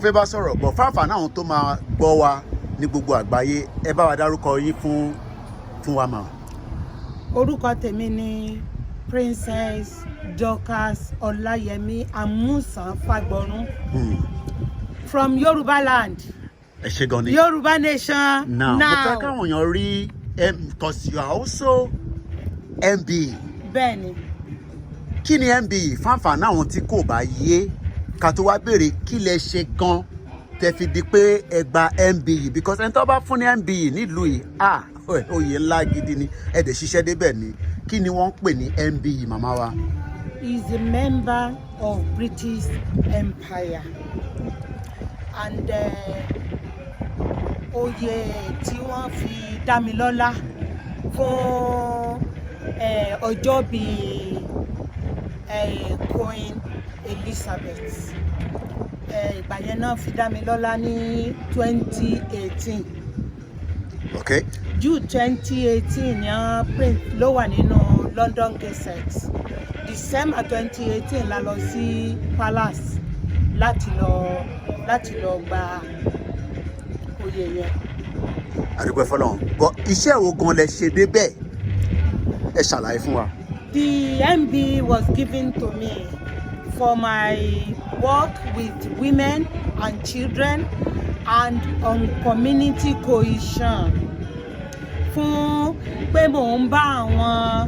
Fẹ́ bá sọ̀rọ̀ bọ̀ fáfàá àwọn tó máa gbọ́ wa ní gbogbo àgbáyé, ẹ bá wa dárúkọ yín fún wa mà. Orúkọ tèmi ni Princess Dorcas Ọláyẹmí Amusan Fagbọrún from Yorùbá land. Ẹ ṣe gan ni. Yorùbá nation. Now, mo fẹ́ now. káwọn èèyàn rí, because you are also MBE. Bẹ́ẹ̀ni. Kí ni MBE fáfàá àwọn tí kò bá yé, ká tó wá béèrè kí lẹ ṣe gan tẹ fi di pé ẹ gba MBE? Because ẹni tó bá fún ní MBE nílùú yìí, ah, oyè ńlá gidi ni. Ẹ dẹ̀ ṣiṣẹ́ débẹ̀ ni. Kí ni wọ́n ń pè ní MBE, màmá wa? Is a member of British Empire and oyè tí wọ́n fi dá mi lọ́lá fún ọjọ́ bíi Queen Elizabeth, ìgbà yẹn náà fi dá mi lọ́lá ní 2018. June 2018 ní wọ́n print ló wà nínú London Gazette. December 2018 la lọ sí palace láti lọ gba oyè yẹn. Àdúgbò fọlọ́run bọ. Iṣẹ́ wo gan lẹ ṣe débẹ̀? Ẹ ṣàlàyé fún wa. The MBE was given to me for my work with women and children and on community cohesion, fún pé mò ń bá àwọn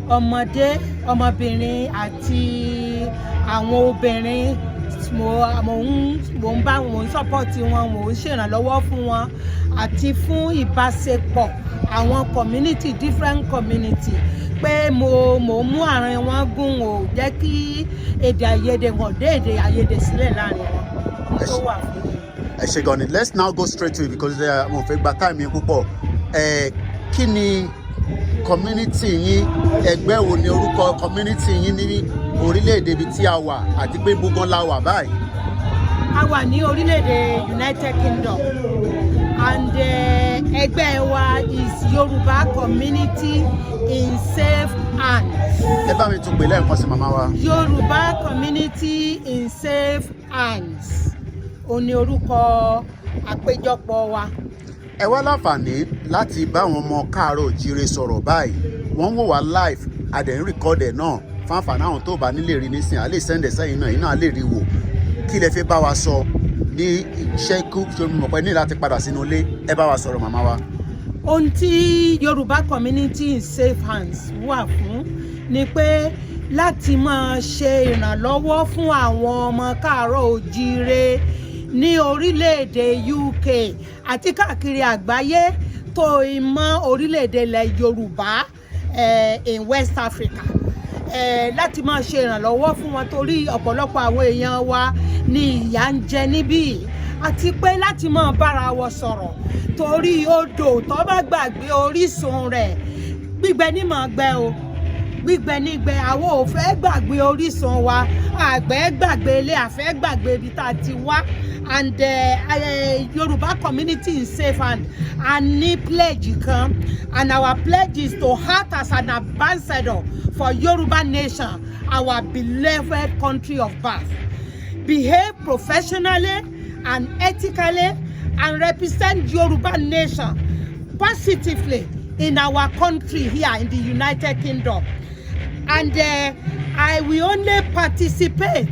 ọmọdé, ọmọbìnrin àti àwọn obìnrin, mo ń bá wọn support wọn, mo ń ṣèrànlọ́wọ́ fún wọn, àti fún ìbáṣepọ̀ àwọn community, different community, pé mo mú àárín wọn gún, ò jẹ́ kí èdè àìyedè wọn dé èdè àìyedè sílẹ̀ láàrin wọn tó wà fún mi. Ẹ ṣe gan ni. Let's now go straight to it because mo fẹ́ gba time yín púpọ̀. Ẹ kí ni community yín? Ẹgbẹ́ wo ni orúkọ community yín ní orílẹ̀-èdè ibi tí a wà, àti pé gbogbo la wà báyìí? A wà ní orílẹ̀-èdè United Kingdom and ẹgbẹ́ wa is Yorùbá Community in Safe Hands. Ẹ bá mi tún pè lẹ́ẹ̀kan sí, màmá wa. Yorùbá Community in Safe Hands, ó ní orúkọ àpéjọpọ̀ wa. Ẹ wá láǹfààní láti bá àwọn ọmọ káàárọ̀ òjíire sọ̀rọ̀ báyìí. Wọ́n ń wò wá live, a dẹ̀ ń record ẹ̀ náà fáǹfààní àwọn tó bá nílè rí nísìn, á lè send ẹ̀ sẹ́yìn náà, yìí náà lè rí wò. Kí lẹ fẹ́ bá wa sọ ní iṣẹ́ kú tó mọ̀ pé ní láti padà sínú ilé? Ẹ bá wa sọ̀rọ̀, màmá wa. Ohun tí Yorùbá Community in Safe Hands wà fún ni pé láti máa ṣe ìrànlọ́wọ́ fún àwọn ọmọ káàárọ̀ òjíire ní orílẹ̀-èdè UK àti káàkiri àgbáyé, tó ìmọ̀ orílẹ̀-èdè ilẹ̀ Yorùbá in West Africa, láti máa ṣe ìrànlọ́wọ́ fún wọn, torí ọ̀pọ̀lọpọ̀ àwọn èèyàn wa ní ìyà ń jẹ níbí, àti pé láti máa bára wọn sọ̀rọ̀, torí odò tó bá gbàgbé orísun rẹ̀, gbígbẹ ní màá gbẹ o, gbígbẹ nígbẹ. Àwọn ò fẹ́ gbàgbé orísun wa, àgbẹ̀ gbàgbé ilé, àfẹ́ gbàgbé ibi tá a ti wá. And Yorùbá Community in Safe Hand, a ní pledge kan, and our pledge is to act as an ambassador for Yorùbá nation, our beloved country of birth, behave professionally and ethically, and represent Yoruba nation positively in our country here in the United Kingdom. And I will only participate,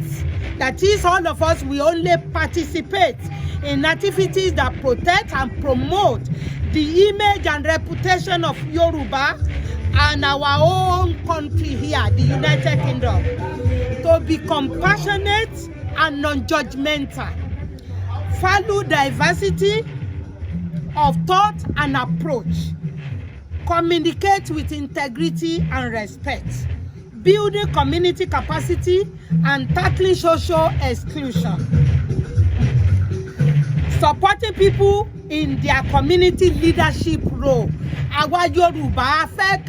that is, all of us will only participate in activities that protect and promote the image and reputation of Yoruba and our own country here, the United Kingdom. To be compassionate and non-judgmental, value diversity of thought and approach, communicate with integrity and respect, building community capacity and tackling social exclusion, supporting people in their community leadership role. Àwa Yorùbá fẹ́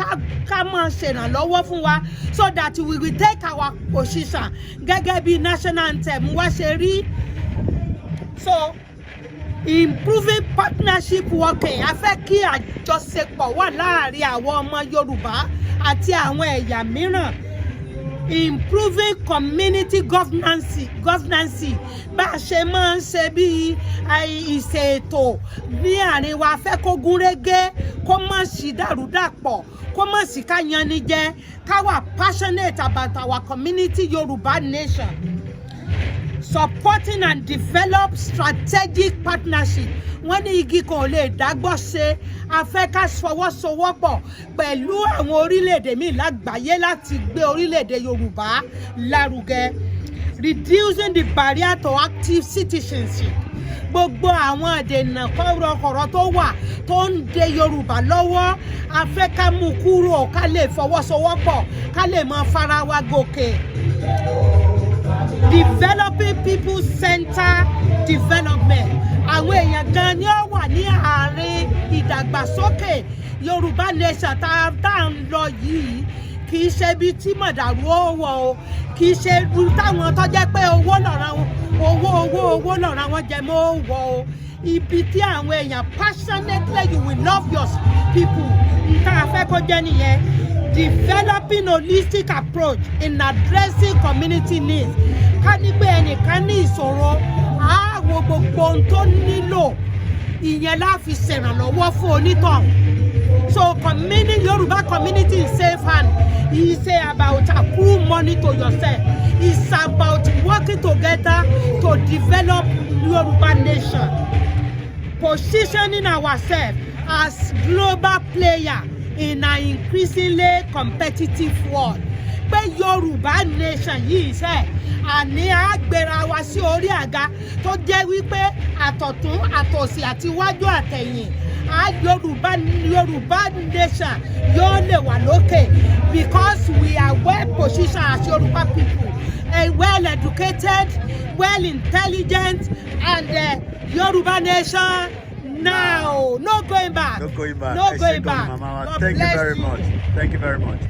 ká máa ṣèrànlọ́wọ́ fún wa so that we will take our position gẹ́gẹ́ bí national anthem wa ṣe rí. So improving partnership working, a fẹ́ kí àjọṣepọ̀ wà láàrin àwọn ọmọ Yorùbá àti àwọn ẹ̀yà mìíràn. Improving community governance, bá a ṣe máa ń ṣe bí ìṣètò ní àárín wa, fẹ́ kó gún régé, kó má sí dàrúdàpọ̀, kó má sí ká yanni jẹ, ká wà passionate about our community, Yorùbá nation. Supporting and develop strategic partnership. Wọ́n ní igi kan ò lè dágbọ́ ṣe. A fẹ́ ká fọwọ́sowọ́pọ̀ pẹ̀lú àwọn orílẹ̀-èdè míì lágbàáyé láti gbé orílẹ̀-èdè Yorùbá lárugẹ. Reducing the barrier to active citizenship, gbogbo àwọn ìdènà kọ̀rọ̀kọ̀rọ̀ tó wà tó ń de Yorùbá lọ́wọ́, a fẹ́ ká mú kúrò, ká lè fọwọ́sowọ́pọ̀, ká lè máa fara wa gòkè. Developing people center development, àwọn èèyàn gan ni ó wà ní àárín ìdàgbàsókè Yorùbá nation tá à ń lọ yìí. Kì í ṣe ibi tí mọ̀dàrú ó wọ̀ o, kì í ṣe irú táwọn tó jẹ́ pé owó lọ́ra wọn, owó, owó, owó lọ́ra wọn jẹ mọ́ ó wọ̀ o. Ibi tí àwọn èèyàn passionately, you will love your people, nǹkan a fẹ́ kó jẹ́ nìyẹn. Developing holistic approach in addressing community needs, ká ní pé ẹnìkan ní ìṣòro, á wo gbogbo ohun tó nílò, ìyẹn la fi ṣèrànlọ́wọ́ fún onítọ̀hún. So community, Yoruba community in safe hand is about accrue money to yourself. It's about working together to develop Yoruba nation, positioning ourselves as global player in an increasingly competitive world, pé Yorùbá nation yìí ṣe àní á gbéra wa sí orí àga tó jẹ́ wípé àtọ̀tún, àtòsì, àti iwájú, àtẹ̀yìn á, Yorùbá nation yóò lè wà lókè, because we are well positioned as Yorùbá people and well educated, well intelligent, and Yorùbá nation now, no going back. No going back. No Ẹ ṣé going gan back. ni, màmá wa. God Thank you bless very you. much. Thank you very much.